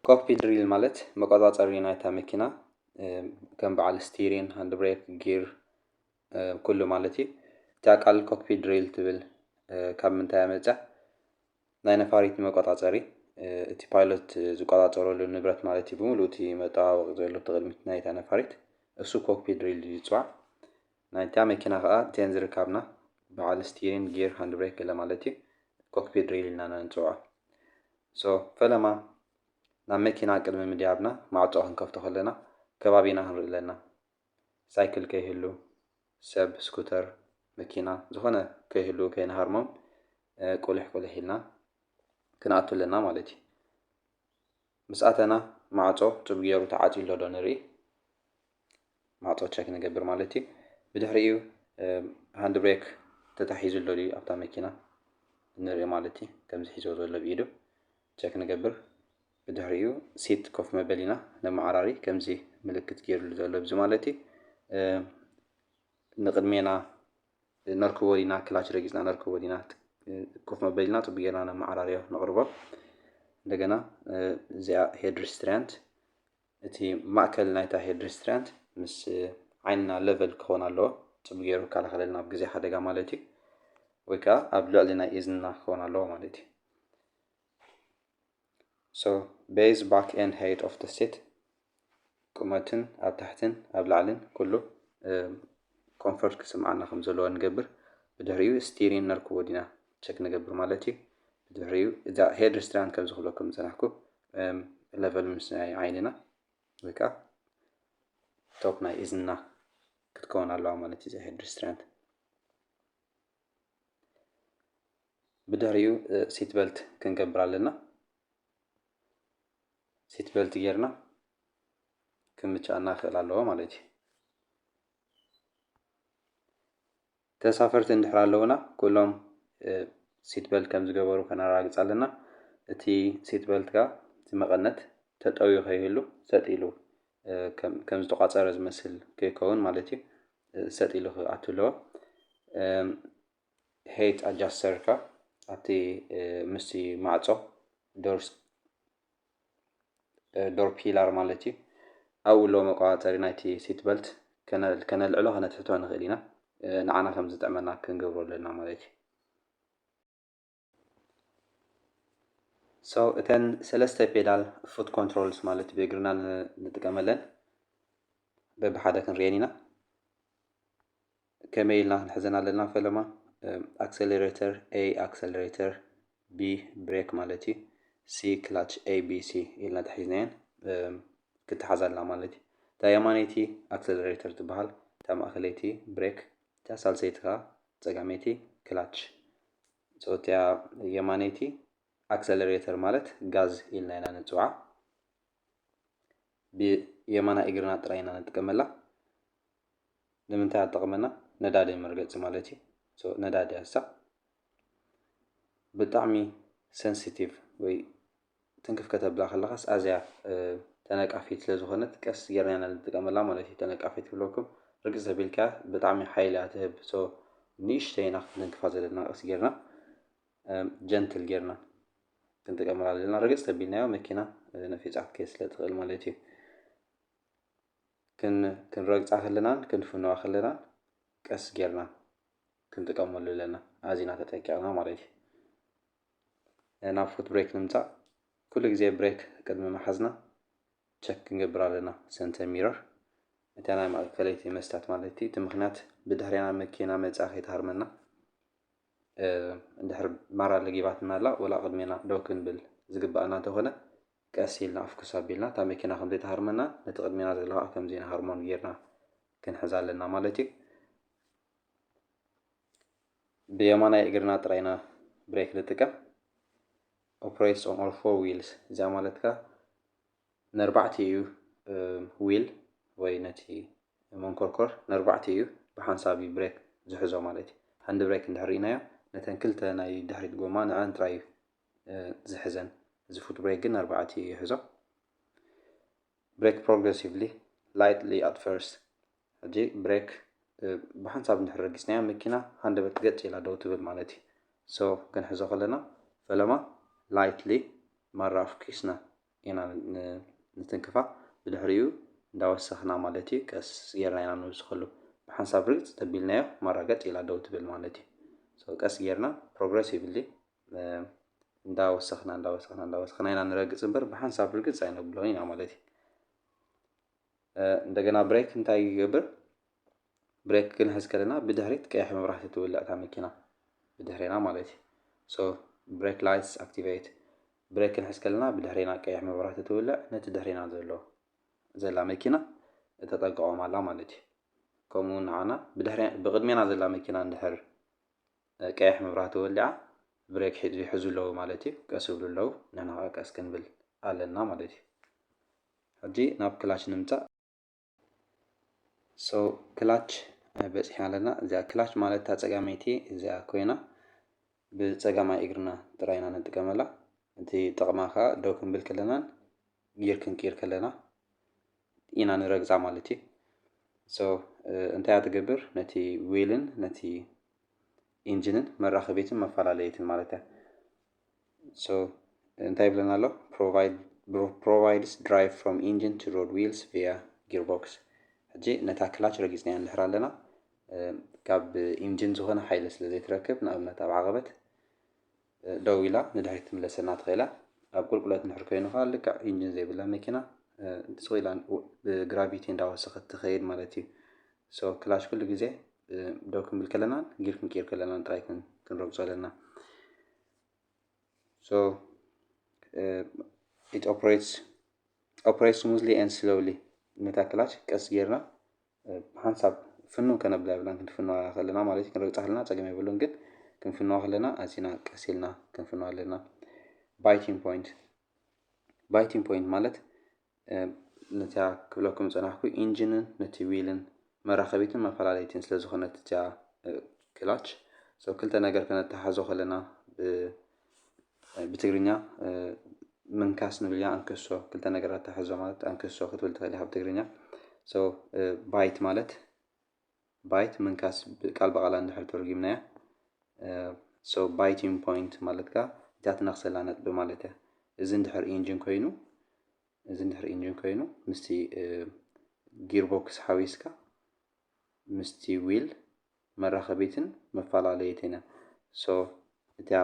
ኮክፒት ድሪል ማለት መቆጻጸሪ ናይታ መኪና፣ ከም በዓል ስቲሪን፣ ሃንድ ብሬክ፣ ጊር፣ ኩሉ ማለት እዩ። እታ ቃል ኮክፒት ድሪል ትብል ካብ ምንታይ መጽያ? ናይ ነፋሪት መቆጻጸሪ፣ እቲ ፓይሎት ዝቆጻጸረሉ ንብረት ማለት እዩ። ብምሉእ እቲ መጠባበቂ ዘሎ እቲ ቅድሚት ናይታ ነፋሪት፣ እሱ ኮክፒት ድሪል እዩ ዝጽዋዕ። ናይታ መኪና ከኣ እተን ዝርካብና በዓል ስቲሪን፣ ጊር፣ ሃንድ ብሬክ ገለ ማለት እዩ። ኮክፒት ድሪል ኢልና ኢና ንጽውዖ። ሶ ፈለማ ናብ መኪና ቅድሚ ምድያብና ማዕጾ ክንከፍቶ ከለና ከባቢና ክንርኢ ኣለና። ሳይክል ከይህሉ፣ ሰብ፣ ስኩተር፣ መኪና፣ ዝኾነ ከይህሉ ከይንሃርሞም ቁልሕ ቁልሕ ኢልና ክንኣቱ ኣለና ማለት እዩ። ምስ ኣተና ማዕጾ ጽብ ገይሩ ተዓጽዩ ኣሎ ዶ ንርኢ። ማዕጾ ቸክ ንገብር ማለት እዩ። ብድሕሪኡ ሃንድ ብሬክ ተታሒዙ ኣሎ ድዩ ኣብታ መኪና ንርኢ ማለት እዩ። ከምዚ ሒዝዎ ዘሎ ብኢዱ ቸክ ንገብር። ብድሕሪኡ ሲት ኮፍ መበሊና ነመዓራሪ ከምዚ ምልክት ገይሩሉ ዘሎ ኣብዚ ማለት እዩ። ንቅድሜና ነርክቦ ዲና፣ ክላች ረጊጽና ነርክቦ ዲና፣ ኮፍ መበሊና ጽቡቅ ጌርና ነመዓራርዮ ነቕርቦ። እንደገና እዚኣ ሄድ ሪስትራንት፣ እቲ ማእከል ናይታ ሄድ ሪስትራንት ምስ ዓይንና ለቨል ክኸውን ኣለዎ። ጽቡቅ ገይሩ ክከላኸለልና ኣብ ግዜ ሓደጋ ማለት እዩ። ወይ ከዓ ኣብ ልዕሊ ናይ እዝንና ክኸውን ኣለዎ ማለት እዩ። So base back and height of the seat፣ ቁመትን ኣብ ታሕትን ኣብ ላዕልን ኩሉ ኮንፈርት ክስምዓና ከም ዘለዎ ንገብር። ብድሕሪኡ ስቲሪን ነርክቦ ዲና ቸክ ንገብር ማለት እዩ። ብድሕሪኡ እዛ ሄድ ሪስትራንት ከም ዝኽብለኩም ዝጸናሕኩ ለቨል ምስ ናይ ዓይንና ወይ ከዓ ቶፕ ናይ እዝንና ክትከውን ኣለዋ ማለት እዩ እዛ ሄድ ሪስትራንት። ብድሕሪኡ ሲት በልት ክንገብር ኣለና። ሲት በልት ጌርና ክምችኣና ክኽእል ኣለዎ ማለት እዩ። ተሳፈርቲ እንድሕር ኣለውና ኩሎም ሲት በልት ከም ዝገበሩ ከነራግጽ ኣለና። እቲ ሲት በልት ከኣ እቲ መቐነት ተጠውዩ ከይህሉ ሰጥ ኢሉ ከም ዝተቋጸረ ዝመስል ከይከውን ማለት እዩ። ሰጥ ኢሉ ክኣቱ ኣለዎ። ሄይት ኣጃስተር ከኣ ኣብቲ ምስቲ ማዕጾ ዶርስ ዶር ፒላር ማለት እዩ። ኣብኡ ኣሎ መቆጻጸሪ ናይቲ ሲት በልት። ከነልዕሎ ከነትሕቶ ንኽእል ኢና። ንዓና ከም ዝጥዕመና ክንገብሮ ኣለና ማለት እዩ። So እተን ሰለስተ ፔዳል ፉት ኮንትሮልስ ማለት ብእግርና ንጥቀመለን በብሓደ ክንሪኤን ኢና። ከመይ ኢልና ክንሕዘን ኣለና ፈለማ? ኣክሰለሬተር፣ ኤ ኣክሰለሬተር፣ ቢ ብሬክ ማለት እዩ። ሲ ክላች፣ ኤ ቢ ሲ ኢልና ተሒዝናየን ክትሓዝ ኣለና ማለት እዩ። እታ የማነይቲ ኣክሰለሬተር ትበሃል፣ እታ ማእኸለይቲ ብሬክ፣ እታ ሳልሰይቲ ከዓ ጸጋመይቲ ክላች። እታ የማነይቲ ኣክሰለሬተር ማለት ጋዝ ኢልና ኢና ንጽውዓ። ብየማናይ እግርና ጥራይ ኢና ንጥቀመላ። ንምንታይ ኣጠቕመና? ነዳዲ መርገጺ ማለት እዩ። ነዳዲ ኣሳ ብጣዕሚ ሰንሲቲቭ ወይ ትንክፍ ከተብላ ከለኻስ ኣዝያ ተነቃፊት ስለ ዝኾነት ቀስ ጌርና ኢና ንጥቀመላ ማለት እዩ። ተነቃፊት ክብለኩም ርግጽ ተቢልካ ብጣዕሚ ሓይሊ እያ ትህብ። ንእሽተይ ኢና ክንትንክፋ ዘለና ቀስ ጌርና ጀንትል ጌርና ክንጥቀመላ ኣለና። ርግጽ ተቢልናዮ መኪና ነፊጻ ክትከይድ ስለ ትኽእል ማለት እዩ። ክንረግጻ ከለናን ክንፍነዋ ከለናን ቀስ ጌርና ክንጥቀመሉ ኣለና። ኣዚና ተጠንቂቕና ማለት እዩ። ናብ ፉት ብሬክ ንምጻእ ኩሉ ግዜ ብሬክ ቅድሚ ምሓዝና ቸክ ክንገብር ኣለና። ሰንተር ሚረር፣ እታ ናይ ማእከለይቲ መስትያት ማለት እዩ። እቲ ምኽንያት ብድሕሬና መኪና መጻ ከይትሃርመና። እንድሕር ማራ ለጊባትና ኣላ ወላ ቅድሜና ደው ክንብል ዝግባኣና እንተኾነ ቀስ ኢልና ኣፍኩስ ኣቢልና እታ መኪና ከም ዘይትሃርመና ነቲ ቅድሜና ዘሎ ከዓ ከም ዘይንሃርሞን ጌርና ክንሕዛ ኣለና ማለት እዩ። ብየማናይ እግርና ጥራይና ብሬክ ንጥቀም። Operates on all four wheels፣ እዚኣ ማለት ከዓ ነርባዕቲኡ ዊል ወይ ነቲ መንኮርኮር ነርባዕቲኡ ብሓንሳብ እዩ ብሬክ ዝሕዞ ማለት እዩ። ሃንድ ብሬክ እንድሕር ርኢናዮ ነተን ክልተ ናይ ድሕሪት ጎማ ንዐን ጥራይ እዩ ዝሕዘን። እዚ ፉት ብሬክ ግን ነርባዕቲኡ ይሕዞ። Brake progressively, lightly at first። ሕጂ ብሬክ ብሓንሳብ እንድሕር ረጊጽናዮ መኪና ሃንደበት ገጭ ኢላ ደው ትብል ማለት እዩ። ሶ ክንሕዞ ከለና ፈለማ ላይትሊ ማራ ኣፍኪስና ኢና ንትንክፋ። ብድሕሪኡ እንዳወሰኽና ማለት እዩ፣ ቀስ ጌርና ኢና ንውስኸሉ። ብሓንሳብ ርግጽ ተቢልናዮ ማራ ገጥ ኢላ ደው ትብል ማለት እዩ። ቀስ ጌርና ፕሮግረስ ይብሊ እንዳወሰኽና እንዳወሰኽና እንዳወሰኽና ኢና ንረግጽ እምበር ብሓንሳብ ርግጽ ኣይነብሎን ኢና ማለት እዩ። እንደገና ብሬክ እንታይ ይገብር? ብሬክ ክንሕዝ ከለና ብድሕሪት ቀያሕ መብራህቲ ትውልዕ እታ መኪና፣ ብድሕሬና ማለት እዩ። So brake lights activate። ብሬክ ክንሕዝ ከለና ብድሕሬና ቀያሕ መብራህቲ ትውልዕ፣ ነቲ ድሕሬና ዘሎ ዘላ መኪና ተጠንቀቖም ኣላ ማለት እዩ። ከምኡ ንዓና ብድሕሬ ብቕድሜና ዘላ መኪና እንድሕር ቀያሕ መብራህቲ ወሊዓ ብሬክ ሒዙ ይሕዙ ኣለዉ ማለት እዩ። ቀስ ይብሉ ኣለዉ፣ ንሕና ከዓ ቀስ ክንብል ኣለና ማለት እዩ። ሕጂ ናብ ክላች ንምጻእ። So ክላች በፂሕና ኣለና። እዚኣ ክላች ማለት እታ ፀጋመይቲ እዚኣ ኮይና ብፀጋማይ እግርና ጥራይ ኢና ንጥቀመላ። እቲ ጥቕማ ከዓ ደው ክንብል ከለናን ጊር ክንቅይር ከለና ኢና ንረግፃ ማለት እዩ። So እንታይ እያ ትገብር? ነቲ ዊልን ነቲ ኢንጂንን መራኸቢትን መፈላለይትን ማለት እያ። So እንታይ ይብለና ኣሎ? Provides drive from engine to road wheels via gearbox። ሕጂ ነታ ክላች ረጊጽናያ እንድሕር ኣለና፣ ካብ ኢንጂን ዝኾነ ሓይሊ ስለ ዘይትረክብ፣ ንኣብነት ኣብ ዓቐበት ደው ኢላ ንድሕሪት ትምለሰና ትኽእል እያ። ኣብ ቁልቁለት እንድሕር ኮይኑ ከዓ ልክዕ ኢንጂን ዘይብላ መኪና ስቕ ኢላ ብግራቪቲ እንዳወሰኸት ትኸይድ ማለት እዩ። So ክላች ኩሉ ግዜ ደው ክንብል ከለናን ጊር ክንቅይር ከለናን ጥራይ ክንረግጾ ኣለና። So it operates operates smoothly and slowly። ነታ ክላች ቀስ ጌርና ብሓንሳብ ፍንው ከነብላ የብላን። ክንፍንዋ ከለና ማለት እዩ፣ ክንረግጻ ከለና ጸገም የብሉን፣ ግን ክንፍንዋ ከለና ኣዚና ቀስ ኢልና ክንፍንዋ ኣለና። Biting point biting point ማለት ነታ ክብለኩም ዝጸናሕኩ ኢንጂንን ነቲ ዊልን መራኸቢትን መፈላለይትን ስለ ዝኾነት እቲያ ክላች። So ክልተ ነገር ከነተሓዞ ከለና ብትግርኛ ምንካስ ንብል ኢና፣ ኣንክሶ። ክልተ ነገር ኣተሓዞ ማለት ኣንክሶ ክትብል ትኽእል ኢኻ ብትግርኛ። So bite ማለት bite ምንካስ ቃል ብቓል እንድሕር ተርጉምናያ። So biting point ማለት ከኣ እታ ትነኽሰላ ነጥቢ ማለት እያ። እዚ እንድሕር ኢንጂን ኮይኑ እዚ እንድሕር ኢንጂን ኮይኑ ምስቲ ጊርቦክስ ሓዊስካ ምስቲ ዊል መራኸቢትን መፈላለይትን እያ። So እቲኣ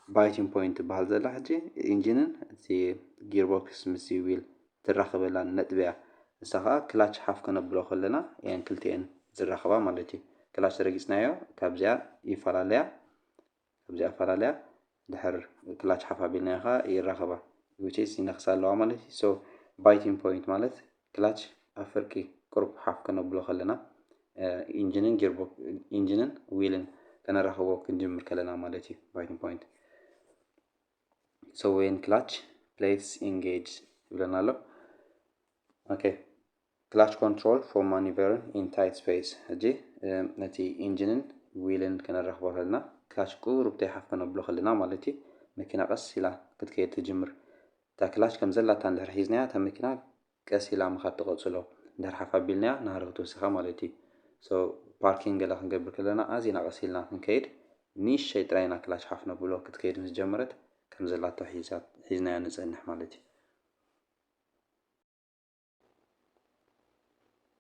biting point ትበሃል ዘላ ሕጂ ኢንጂንን እቲ ጊርቦክስ ምስቲ ዊል ትራኸበላ ነጥቢ እያ። ንሳ ከዓ ክላች ሓፍ ከነብሎ ከለና እየን ክልቲኤን ዝራኸባ ማለት እዩ። ክላች ረጊፅናዮ ካብዚኣ ይፈላለያ። ካብዚኣ ኣፈላለያ ድሕር ክላች ሓፍ ኣቢልናዮ ከዓ ይራኸባ። Which is ይነኽሳ ኣለዋ ማለት እዩ። So biting point ማለት ክላች ኣብ ፍርቂ ቁሩብ ሓፍ ከነብሎ ከለና ኢንጂንን ጊርቦ ኢንጂንን ዊልን ከነራኽቦ ክንጅምር ከለና ማለት እዩ። Biting point። So when clutch plates engage ይብለና ኣሎ። Okay clutch control for maneuvering in tight space። ሕጂ ነቲ ኢንጂንን ዊልን ከነራኽቦ ከለና ክላች ቁሩብ ተይሓፍ ከነብሎ ከለና ማለት እዩ። መኪና ቀስ ኢላ ክትከይድ ትጅምር። እታ ክላች ከም ዘላታ እንድሕር ሒዝናያ እታ መኪና ቀስ ኢላ ምኻድ ትቐጽሎ። እንድሕር ሓፍ ኣቢልናያ ናህሪ ክትውስኻ ማለት እዩ። So ፓርኪንግ ገለ ክንገብር ከለና ኣዚና ቀስ ኢልና ክንከይድ ንእሽተይ ጥራይ ኢና ክላች ሓፍ ነብሎ። ክትከይድ ምስ ጀመረት ከም ዘላቶ ሒዝናያ ንጸንሕ ማለት እዩ።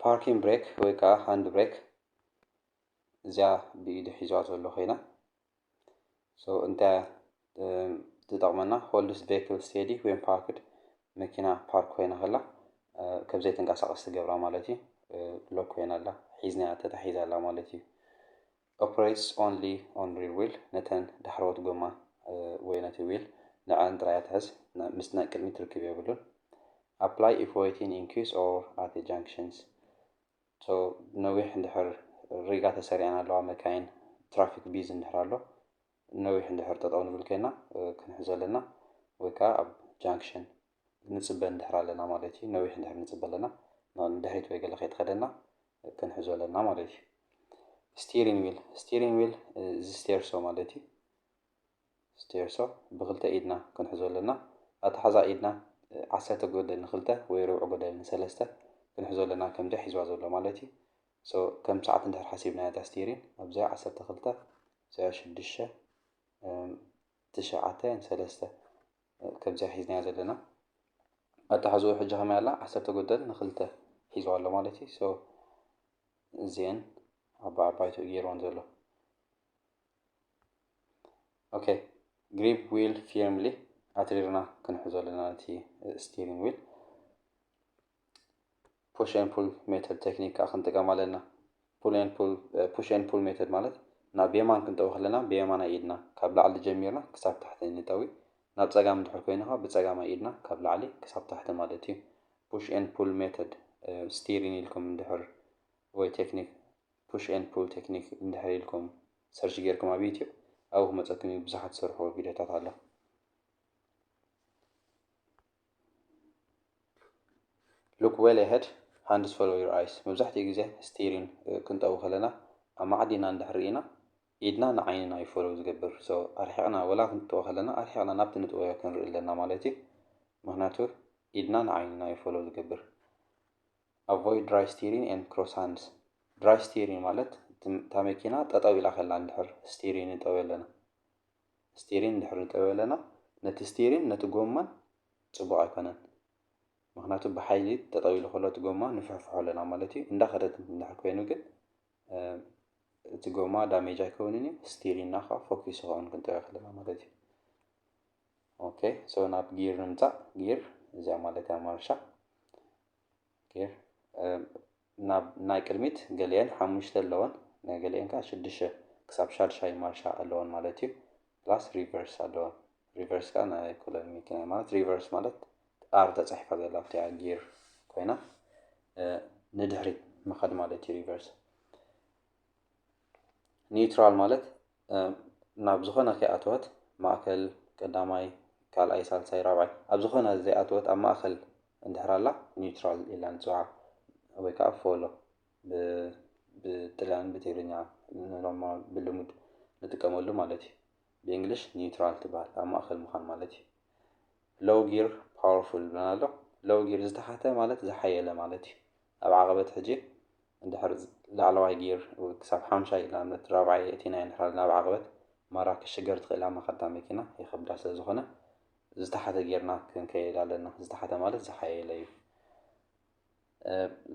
ፓርኪንግ ብሬክ ወይ ከዓ ሃንድ ብሬክ እዚኣ ብኢዱ ሒዝዋ ዘሎ ኮይና So እንታይ ትጠቕመና? Holds vehicle steady when parked። መኪና ፓርክ ኮይና ከላ ከም ዘይትንቀሳቐስ ትገብራ ማለት እዩ። ሎክ ኮይና ኣላ፣ ሒዝናያ ተታሒዛ ኣላ ማለት እዩ። Operates only on rear wheel። ነተን ዳሕረዎት ጎማ ወይ ነቲ ዊል ንዐን ጥራይ ትሕዝ፣ ምስ ናይ ቅድሚት ርክብ የብሉን። Apply if waiting in queues or at junctions። So ነዊሕ እንድሕር ሪጋ ተሰሪዐን ኣለዋ መካይን፣ ትራፊክ ቢዚ እንድሕር ኣሎ፣ ነዊሕ እንድሕር ጠጠው ንብል ኮይና ክንሕዞ ኣለና፣ ወይ ከዓ ኣብ ጃንክሽን ንፅበ እንድሕር ኣለና ማለት እዩ። ነዊሕ እንድሕር ንፅበ ኣለና፣ ንድሕሪት ወይ ገለ ከይትኸደና ክንሕዞ ኣለና ማለት እዩ። Steering wheel steering wheel እዚ ስቴርሶ ማለት እዩ። ስቴርሶ ብክልተ ኢድና ክንሕዞ ኣለና። ኣተሓዛ ኢድና ዓሰርተ ጎደል ንክልተ ወይ ርብዒ ጎደል ንሰለስተ ክንሕዞ ኣለና፣ ከምዚ ሒዝዋ ዘሎ ማለት እዩ። So ከም ሰዓት እንድሕር ሓሲብናያ እታ ስቴሪን ኣብዚኣ ዓሰርተ ክልተ፣ ኣብዚኣ ሽዱሽተ፣ ትሽዓተ፣ ሰለስተ ከምዚኣ ሒዝናያ ዘለና። ኣተሓዝኡ ሕጂ ከመይ ኣላ? ዓሰርተ ጎደል ንክልተ ሒዝዋ ኣሎ ማለት እዩ። So እዚአን ዓባ ዓባይቱ ገይርወን ዘሎ። Okay, grip wheel firmly ኣትሪርና ክንሕዞ ኣለና ነቲ steering wheel። Push and pull method technique ከዓ ክንጥቀም ኣለና። Pull and pull push and pull method ማለት ናብ የማን ክንጠዊ ከለና ብየማናይ ኢድና ካብ ላዕሊ ጀሚርና ክሳብ ታሕቲ ንጠዊ። ናብ ጸጋም እንድሕር ኮይኑ ከዓ ብጸጋማይ ኢድና ካብ ላዕሊ ክሳብ ታሕቲ ማለት እዩ። Push and pull method steering ኢልኩም እንድሕር ወይ technique push and pull technique እንድሕር ኢልኩም search ጌርኩም ኣብ YouTube ኣብኡ ክመጸኩም እዩ። ብዙሓት ዝሰርሕዎ ቪድዮታት ኣሎ። Look well ahead, hands follow your eyes። መብዛሕትኡ ግዜ steering ክንጠዊ ከለና ኣማዕዲና እንድሕር ርኢና ኢድና ንዓይንና እዩ follow ዝገብር። So ኣርሒቕና ወላ ክንጥዎ ከለና ኣርሒቕና ናብቲ ንጥወዮ ክንርኢ ኣለና ማለት እዩ። ምክንያቱ ኢድና ንዓይንና እዩ follow ዝገብር። Avoid dry steering and cross hands። Dry steering ማለት እታ መኪና ጠጠው ኢላ ከላ እንድሕር steering ንጠውዮ ኣለና። Steering እንድሕር ንጠውዮ ኣለና ነቲ steering ነቲ ጎማን ጽቡቕ ኣይኮነን። ምክንያቱ ብሓይሊ ጠጠው ኢሉ ከሎ እቲ ጎማ ንፍሕፍሖ ኣለና ማለት እዩ። እንዳኸደት እንድሕር ኮይኑ ግን እቲ ጎማ damage ኣይከውንን እዩ። Steering ና ከዓ focus ይኸውን ክንጠውዮ ከለና ማለት እዩ። Okay, so ናብ gear ንምጻእ። Gear እዚኣ ማለት እያ ማርሻ። Gear ናብ ናይ ቅድሚት ገሊአን ሓሙሽተ ኣለወን፣ ናይ ገሊአን ከዓ ሽዱሽተ ክሳብ ሻድሻይ ማርሻ ኣለወን ማለት እዩ። Plus reverse ኣለወን። Reverse ከዓ ናይ ኩለን መኪና ማለት reverse ማለት R ተጻሒፋ ዘላ ኣብቲኣ gear ኮይና ንድሕሪት ምኻድ ማለት እዩ reverse። Neutral ማለት ናብ ዝኾነ ከይኣተወት ማእከል ቀዳማይ ካልኣይ ሳልሳይ ራብዓይ ኣብ ዝኾነ ዘይኣተወት ኣብ ማእከል እንድሕር ኣላ neutral ኢልና ንፅውዓ ወይ ከዓ follow ብጥልያን ብትግርኛ ብልሙድ ንጥቀመሉ ማለት እዩ። ብእንግሊሽ neutral ትበሃል ኣብ ማእከል ምዃን ማለት እዩ። Low gear powerful ብለና ኣሎ። Low gear ዝተሓተ ማለት ዝሓየለ ማለት እዩ። ኣብ ዓቐበት ሕጂ እንድሕር ላዕለዋይ gear ክሳብ ሓምሻይ ንኣብነት ራብዓይ እቲና እንድሕር ናብ ዓቐበት ማራ ክሽገር ትኽእል እያ። ማኸዳ መኪና ይኸብዳ ስለ ዝኾነ ዝተሓተ ጌርና ክንከይድ ኣለና። ዝተሓተ ማለት ዝሓየለ እዩ።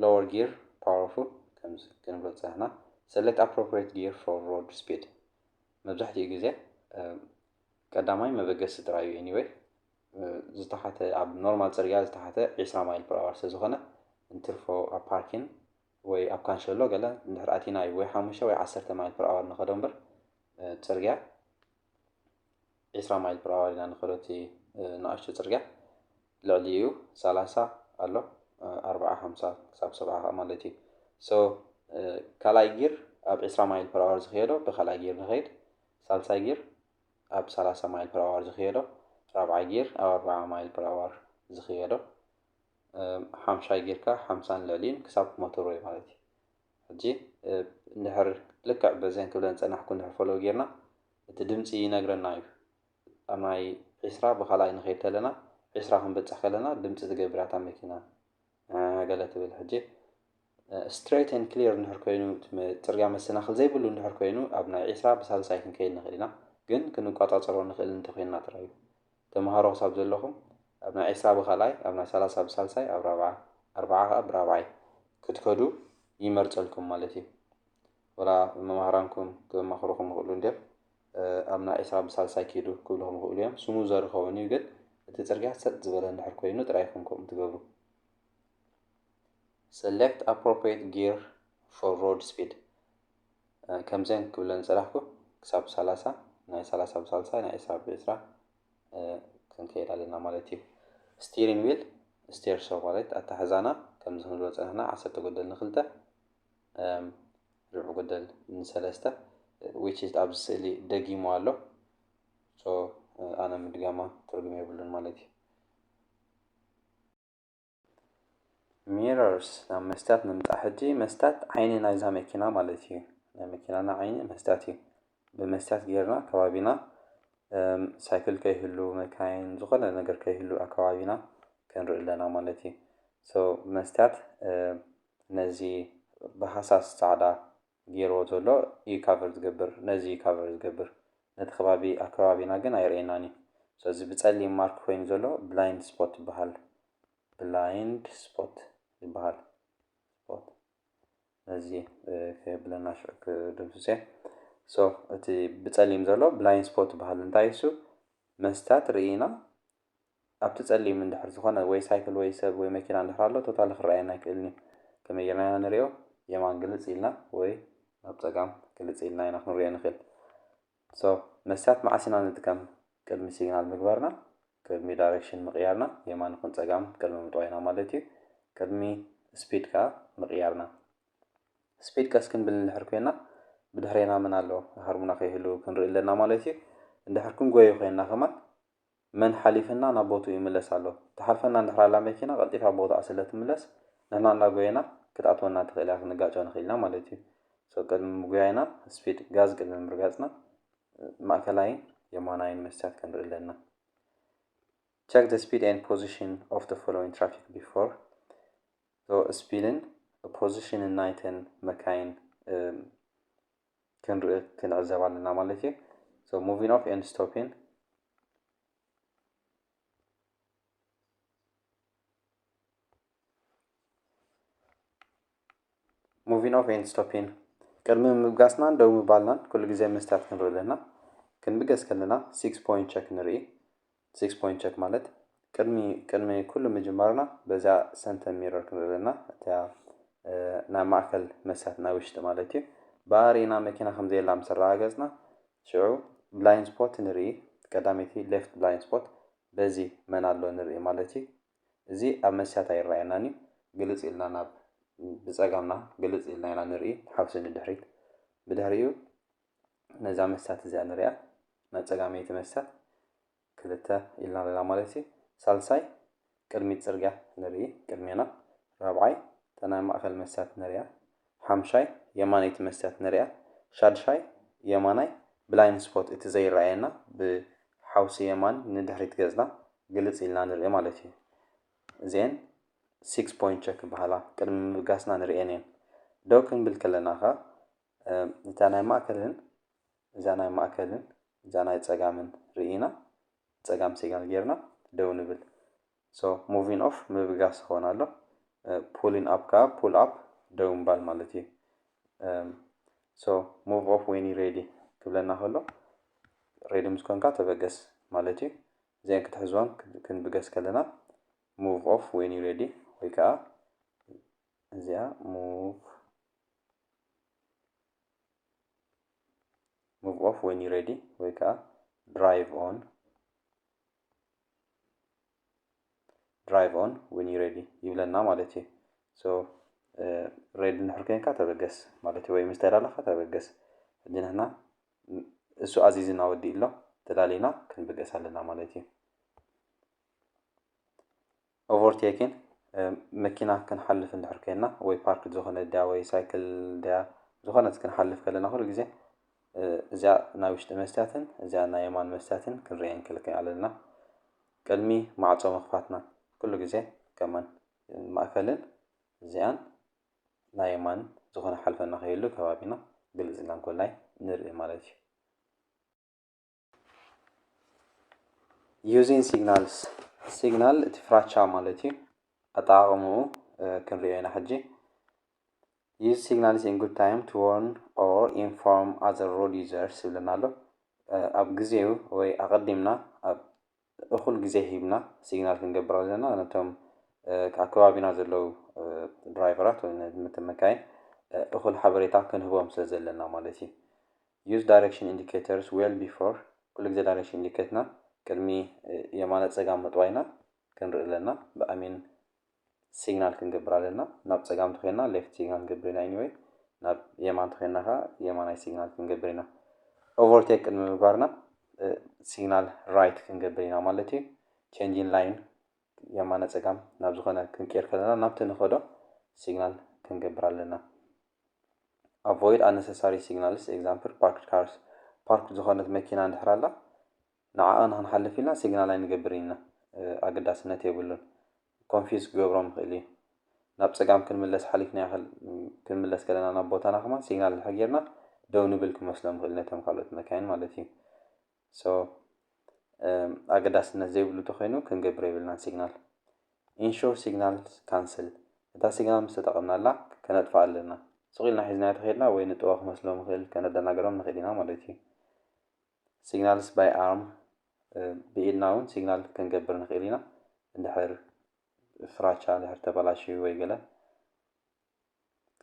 Lower gear powerful ከምዚ ክንብሎ ዝጸናሕና። Select appropriate gear for road speed። መብዛሕትኡ ግዜ ቀዳማይ መበገሲ ጥራይ እዩ። Anyway ዝተሓተ ኣብ normal ጽርግያ ዝተሓተ ዒስራ mile per hour ስለ ዝኾነ እንትርፎ ኣብ parking ወይ ኣብ ካንሸሎ ገለ እንድሕር ኣቲና እዩ ወይ ሓሙሽተ ወይ ዓሰርተ mile per hour ንኸዶ እምበር ጽርግያ ዒስራ mile per hour ኢና ንኸዶ። እቲ ንኣሽቱ ጽርግያ ልዕሊኡ ሰላሳ ኣሎ፣ ኣርብዓ ሓምሳ ክሳብ ሰብዓ ከኣ ማለት እዩ። So ካልኣይ gear ኣብ ዒስራ mile per hour ዝኸየዶ ብኻልኣይ gear ንኸይድ፣ ሳልሳይ gear ኣብ ሰላሳ mile per hour ዝኸየዶ፣ ራብዓይ gear ኣብ ኣርብዓ mile per hour ዝኸየዶ፣ ሓምሻይ gear ከኣ ሓምሳን ልዕሊኡን ክሳብ ሞተርወይ ማለት እዩ። ሕጂ እንድሕር ልክዕ በዘን ክብለን ጸናሕኩ እንድሕር follow ጌርና እቲ ድምጺ ይነግረና እዩ። ኣብ ናይ ዒስራ ብኻልኣይ ንኸይድ ከለና ዒስራ ክንበጽሕ ከለና ድምጺ ትገብር እያ እታ መኪና ገለ ትብል። ሕጂ straight and clear እንድሕር ኮይኑ ጽርግያ መሰናኽል ዘይብሉ እንድሕር ኮይኑ ኣብ ናይ ዒስራ ብሳልሳይ ክንከይድ ንኽእል ኢና፣ ግን ክንቋጻጸሮ ንኽእል እንተኮይንና ጥራይ እዩ። ተምሃሮ ክሳብ ዘለኹም ኣብ ናይ ዒስራ ብኻልኣይ ኣብ ናይ ሰላሳ ብሳልሳይ ኣብ ራብዓ ኣርብዓ ከኣ ብራብዓይ ክትከዱ ይመርጸልኩም ማለት እዩ። ወላ መማህራንኩም ከማኽሩኹም ይኽእሉ እንድዮም ኣብ ናይ ዒስራ ብሳልሳይ ኪዱ ክብልኹም ይኽእሉ እዮም። ስሙዘር ይኸውን እዩ፣ ግን እቲ ጽርግያ ሰጥ ዝበለ እንድሕር ኮይኑ ጥራይ ኢኹም ከምኡ ትገብሩ። Select appropriate gear for road speed። ከምዘን ክብለን ዝጸናሕኩ ክሳብ ሰላሳ ናይ ሰላሳ ብሳልሳይ ናይ ዒስራ ብዒስራ ክንከይድ ኣለና ማለት እዩ። Steering wheel steer shock ማለት ኣታሕዛና ከምዚ ክንብሎ ዝጸናሕና ዓሰርተ ጎደል ንክልተ ርብዒ ጎደል ንሰለስተ which is ኣብዚ ስእሊ ደጊሙ ኣሎ። So ኣነ ምድጋማ ትርጉም የብሉን ማለት እዩ። Mirrors ናብ መስትያት ንምጻእ። ሕጂ መስትያት ዓይኒ ናይዛ መኪና ማለት እዩ። ናይ መኪናና ዓይኒ መስትያት እዩ። ብመስትያት ጌርና ከባቢና ሳይክል ከይህሉ መካይን ዝኾነ ነገር ከይህሉ ኣብ ከባቢና ክንርኢ ኣለና ማለት እዩ። So መስትያት ነዚ ብሃሳስ ጻዕዳ ጌርዎ ዘሎ እዩ cover ዝገብር፣ ነዚ እዩ cover ዝገብር። ነቲ ከባቢ ኣብ ከባቢና ግን ኣይርእየናን እዩ። So እዚ ብጸሊም mark ኮይኑ ዘሎ blind spot ይበሃል። blind spot ይበሃል። Spot ነዚ ክብለና ሽዑ ክድምስሶ። So እቲ ብፀሊም ዘሎ blind spot ይበሃል። እንታይ እሱ? መስታት ርኢና ኣብቲ ፀሊም እንድሕር ዝኾነ ወይ ሳይክል ወይ ሰብ ወይ መኪና እንድሕር ኣሎ ቶታሊ ክረኣየና ኣይክእልን እዩ። ከመይ ጌርና ኢና ንሪኦ? የማን ግልፅ ኢልና ወይ ናብ ፀጋም ግልፅ ኢልና ኢና ክንሪኦ ንኽእል። So መስታት መዓስ ኢና ንጥቀም? ቅድሚ ሲግናል ምግባርና፣ ቅድሚ ዳይሬክሽን ምቕያርና፣ የማን ይኹን ፀጋም ቅድሚ ምጥዋይና ማለት እዩ። ቅድሚ ስፒድ ከዓ ምቕያርና። ስፒድ ቀስ ክንብል እንድሕር ኮይና ብድሕሬና መን ኣሎ ሃርሙና ከይህሉ ክንርኢ ኣለና ማለት እዩ። እንድሕር ክንጎዩ ኮይና ከማን መን ሓሊፍና ናብ ቦትኡ ይምለስ ኣሎ። ትሓልፈና እንድሕር ኣላ መኪና ቀልጢፋ ቦትኣ ስለ ትምለስ ንሕና እናጎየና ክትኣትወና ትኽእል እያ፣ ክንጋጨ ንኽእል ኢና ማለት እዩ። So ቅድሚ ምጉያይና ስፒድ ጋዝ ቅድሚ ምርጋፅና ማእከላይን የማናይን መስትያት ክንርኢ ኣለና። Check the speed and position of the following traffic before. So ስፒድን ፖዚሽንን ናይተን መካይን ክንርኢ ክንዕዘብ ኣለና ማለት እዩ። So moving off and stopping. Moving off and stopping። ቅድሚ ምብጋስናን ደው ምባልናን ኩሉ ግዜ መስትያት ክንርኢ ኣለና። ክንብገስ ከለና six point check ንርኢ። Six point check ማለት ቅድሚ ቅድሚ ኩሉ ምጅማርና በዛ ሰንተር ሚረር ክንርኢ ኣለና። እታ ናብ ማእከል መስትያት ናብ ውሽጢ ማለት እዩ። ብኣሪና መኪና ከም ዘየላ ምስ ኣረጋገጽና ሽዑ blind spot ንርኢ። ቀዳመይቲ left blind spot በዚ መን ኣሎ ንርኢ ማለት እዩ። እዚ ኣብ መስትያት ኣይረኣየናን እዩ። ግልጽ ኢልና ናብ ብጸጋምና ግልጽ ኢልና ኢና ንርኢ፣ ሓውሲ ንድሕሪት። ብድሕሪኡ ነዛ መስትያት እዚኣ ንሪኣ፣ ናይ ጸጋመይቲ መስትያት ክልተ ኢልና ኣለና ማለት እዩ። ሳልሳይ ቅድሚት ጽርግያ ንርኢ፣ ቅድሜና። ራብዓይ እታ ናይ ማእከል መስትያት ንሪኣ። ሓምሻይ የማነይቲ መስትያት ንሪኣ። ሻድሻይ የማናይ blind spot እቲ ዘይረኣየና ብሓውሲ የማን ንድሕሪት ገጽና ግልጽ ኢልና ንርኢ ማለት እዩ። እዚአን six point check ይበሃላ። ቅድሚ ምብጋስና ንርእየን እየን። ደው ክንብል ከለና ኸኣ እታ ናይ ማእከልን እዛ ናይ ማእከልን እዛ ናይ ጸጋምን ርኢና ጸጋም ሲግናል ጌርና ደው ንብል። So moving off ምብጋስ ክኾን ኣሎ። Pulling up ከኣ pull up ደው ምባል ማለት እዩ። So move off when you ready ክብለና ከሎ ሬዲ ምስ ኮንካ ተበገስ ማለት እዩ። እዚአን ክትሕዝዋን ክንብገስ ከለና move off when you ready ወይ ከዓ እዚኣ move move off when you ready ወይ ከዓ drive on drive on when you ready ይብለና ማለት እዩ። So ready እንድሕር ኮይንካ ተበገስ ማለት እዩ፣ ወይ ምስ ተዳለኻ ተበገስ። ሕጂ ንሕና እሱ ኣዚዝና ወዲኡ ኣሎ፣ ተዳሊና ክንብገስ ኣለና ማለት እዩ። Overtaking መኪና ክንሓልፍ እንድሕር ኮይና ወይ ፓርክ ዝኾነ ድያ ወይ ሳይክል ድያ ዝኾነት ክንሓልፍ ከለና ኩሉ ግዜ እዚኣ ናይ ውሽጢ መስትያትን እዚኣ ናይ የማን መስትያትን ክንርእየን ክልክዕ ኣለና። ቅድሚ ማዕጾ ምኽፋትና ኩሉ ግዜ ከማን ማእከልን እዚኣን ናይ የማን ዝኾነ ሓልፈና ከይህሉ ከባቢና ግልጽ ኢልና እንኮላይ ንርኢ ማለት እዩ። Using signals፣ ሲግናል እቲ ፍራቻ ማለት እዩ። ኣጠቓቕምኡ ክንሪኦ ኢና ሕጂ። Use signals in good time to warn or inform other road users ይብለና ኣሎ። ኣብ ግዜኡ ወይ ኣቐዲምና ኣብ እኹል ግዜ ሂብና ሲግናል ክንገብር ኣለና ነቶም ኣብ ከባቢና ዘለዉ ድራይቨራት ወይ ነቲ መካይን እኹል ሓበሬታ ክንህቦም ስለ ዘለና ማለት እዩ። Use direction indicators well before፣ ኩሉ ግዜ ዳይሬክሽን ኢንዲኬተርና ቅድሚ የማነ ጸጋም ምጥዋይና ክንርኢ ኣለና። ብኣሚን ሲግናል ክንገብር ኣለና። ናብ ጸጋም ተኾይንና ሌፍት ሲግናል ክንገብር ኢና፣ ኤኒወይ ናብ የማን ተኾይንና ከኣ የማናይ ሲግናል ክንገብር ኢና። ኦቨርቴክ ቅድሚ ምግባርና ሲግናል ራይት ክንገብር ኢና ማለት እዩ። ቼንጅን ላይን የማነ ጸጋም ናብ ዝኾነ ክንቅየር ከለና ናብቲ ንኸዶ ሲግናል ክንገብር ኣለና። Avoid unnecessary signals, example parked cars፣ ፓርክ ዝኾነት መኪና እንድሕር ኣላ ንዓኣ ንክንሓልፍ ኢልና ሲግናል ኣይንገብርን ኢና። ኣገዳስነት የብሉን። ኮንፊዝ ክገብሮም ይኽእል እዩ። ናብ ጸጋም ክንምለስ ሓሊፍና ይኽእል ክንምለስ ከለና ናብ ቦታና ከማን ሲግናል እንድሕር ጌርና ደው ንብል ክመስሎም ይኽእል ነቶም ካልኦት መካይን ማለት እዩ። So ኣገዳስነት ዘይብሉ ተኾይኑ ክንገብር የብልናን ሲግናል። Ensure signal cancel። እታ ሲግናል ምስ ተጠቐምናላ ከነጥፋ ኣለና። ስቕ ኢልና ሒዝናዮ ተኸድና ወይ ንጥዋ ክመስሎ ምኽእል ከነደናገሮም ንኽእል ኢና ማለት እዩ። Signals by arm፣ ብኢድና እውን ሲግናል ክንገብር ንኽእል ኢና። እንድሕር ፍራቻ እንድሕር ተበላሽዩ ወይ ገለ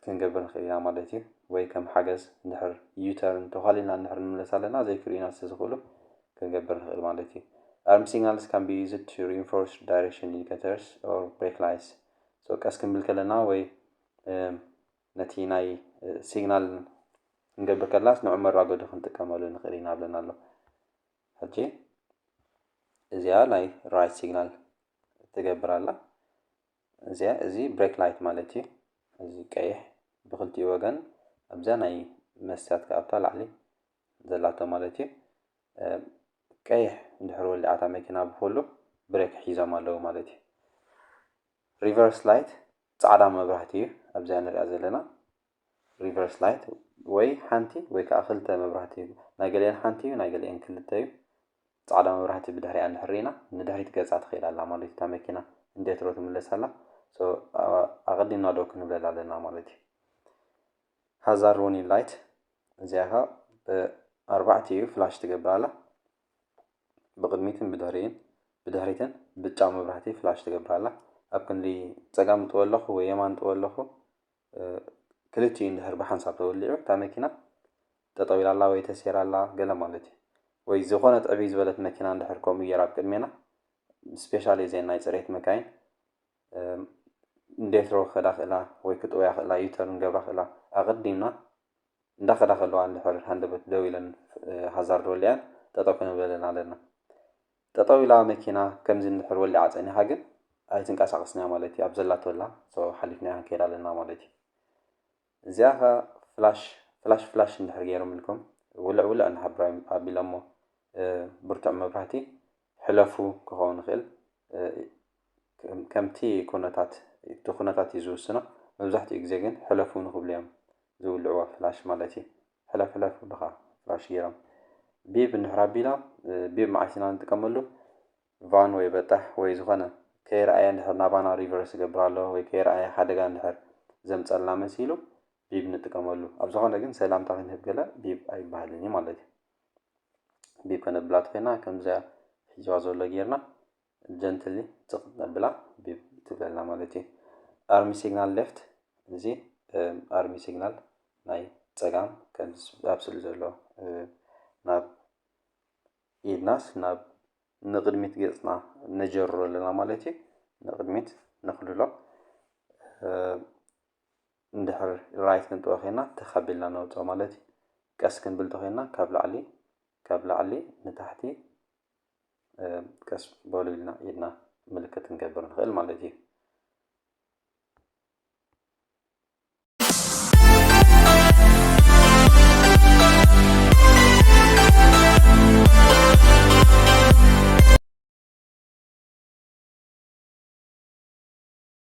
ክንገብር ንኽእል ኢና ማለት እዩ። ወይ ከም ሓገዝ እንድሕር ዩተርን ተዃሊልና እንድሕር ንምለስ ኣለና ዘይክርእዩና ስለዝኽእሉ ክንገብር ንኽእል ማለት እዩ። Arm signals can be used to reinforce direction indicators or brake lights። ቀስ ክንብል ከለና ወይ ነቲ ናይ ሲግናል ክንገብር ከለናስ ንዑ መራጎዲ ክንጥቀመሉ ንኽእል ኢና ብለና ኣሎ። ሕጂ እዚኣ ናይ ራይት ሲግናል ትገብር ኣላ። እዚኣ እዚ ብሬክ ላይት ማለት እዩ። እዚ ቀይሕ ብክልቲኡ ወገን ኣብዛ ናይ መስትያት ከኣብታ ላዕሊ ዘላቶ ማለት እዩ። ቀይሕ እንድሕር ወሊዓታ መኪና ብኩሉ ብሬክ ሒዞም ኣለዉ ማለት እዩ። ሪቨርስ ላይት ፃዕዳ መብራህቲ እዩ ኣብዚኣ ንሪኣ ዘለና። ሪቨርስ ላይት ወይ ሓንቲ ወይ ከዓ ክልተ መብራህቲ እዩ። ናይ ገሊአን ሓንቲ እዩ፣ ናይ ገሊአን ክልተ እዩ። ፃዕዳ መብራህቲ ብድሕሪኣ እንድሕር ርኢና ንድሕሪት ገፃ ትኽእል ኣላ ማለት እዩ። እታ መኪና እንዴትሮ ትምለስ ኣላ። ኣቐዲምና ደው ክንብለላ ኣለና ማለት እዩ። ሃዛርድ ዎርኒንግ ላይት እዚኣ ከዓ ብኣርባዕቲኡ ፍላሽ ትገብር ኣላ። ብቕድሚትን ብድሕሪን ብድሕሪትን ብጫ መብራህቲ ፍላሽ ትገብር ኣላ። ኣብ ክንዲ ፀጋም ጥወ ኣለኹ ወይ የማን ጥወ ኣለኹ ክልቲኡ እንድሕር ብሓንሳብ ተወሊዑ እታ መኪና ጠጠው ኢላ ኣላ ወይ ተሴራ ኣላ ገለ ማለት እዩ። ወይ ዝኾነት ዕብይ ዝበለት መኪና እንድሕር ከምኡ ገይራ ኣብ ቅድሜና፣ ስፔሻሊ እዘን ናይ ፅሬት መካይን እንዴትሮ ክኸዳ ክእላ ወይ ክጥውያ ክእላ ዩተርን ገብራ ክእላ ኣቐዲምና እንዳኸዳ ከለዋ እንድሕር ሃንደበት ደው ኢለን ሃዛርድ ወሊዐን ጠጠው ክንብለለን ኣለና። ጠጠው ኢላ መኪና ከምዚ እንድሕር ወሊዓ ፀኒሓ ግን ኣይትንቀሳቐስን እያ ማለት እዩ። ኣብ ዘላቶ ኣላ ሓሊፍናያ ክንከይድ ኣለና ማለት እዩ። እዚኣ ኸ ፍላሽ ፍላሽ ፍላሽ እንድሕር ገይሮምልኩም ውልዕ ውልዕ እንድሕር ኣቢሎሞ ብርቱዕ መብራህቲ ሕለፉ ክኸውን ይኽእል። ከምቲ ኩነታት እቲ ኩነታት እዩ ዝውስኖ። መብዛሕትኡ ግዜ ግን ሕለፉ ንክብሉ እዮም ዝውልዕዎ ፍላሽ ማለት እዩ። ሕለፍ ሕለፍ ኣለኻ ፍላሽ ገይሮም። ቢብ እንድሕር ኣቢሎም ቢብ መዓስ ኢና ንጥቀመሉ? ቫን ወይ በጣሕ ወይ ዝኾነ ከይረኣየ እንድሕር ናባና ሪቨርስ ይገብር ኣሎ ወይ ከይረኣየ ሓደጋ እንድሕር ዘምፀልና መሲሉ ቢብ ንጥቀመሉ። ኣብ ዝኾነ ግን ሰላምታ ክንህብ ገለ ቢብ ኣይበሃልን እዩ ማለት እዩ። ቢብ ከነብላ ተኾይና ከምዚኣ ሒዝዋ ዘሎ ጌርና ጀንትሊ ጽቕ ነብላ ቢብ ትብለልና ማለት እዩ። ኣርሚ ሲግናል ሌፍት፣ እዚ ኣርሚ ሲግናል ናይ ጸጋም ከም ኣብ ስእሊ ዘሎ ናብ ኢድናስ ናብ ንቕድሚት ገጽና ነጀርሮ ኣለና ማለት እዩ። ንቕድሚት ነኽልሎ። እንድሕር ራይት ክንጥወ ኮይና ተኻቢልና ነውፅኦ ማለት እዩ። ቀስ ክንብል ተኮይና ካብ ላዕሊ ካብ ላዕሊ ንታሕቲ ቀስ በሉ ኢልና ኢድና ምልክት ክንገብር ንኽእል ማለት እዩ።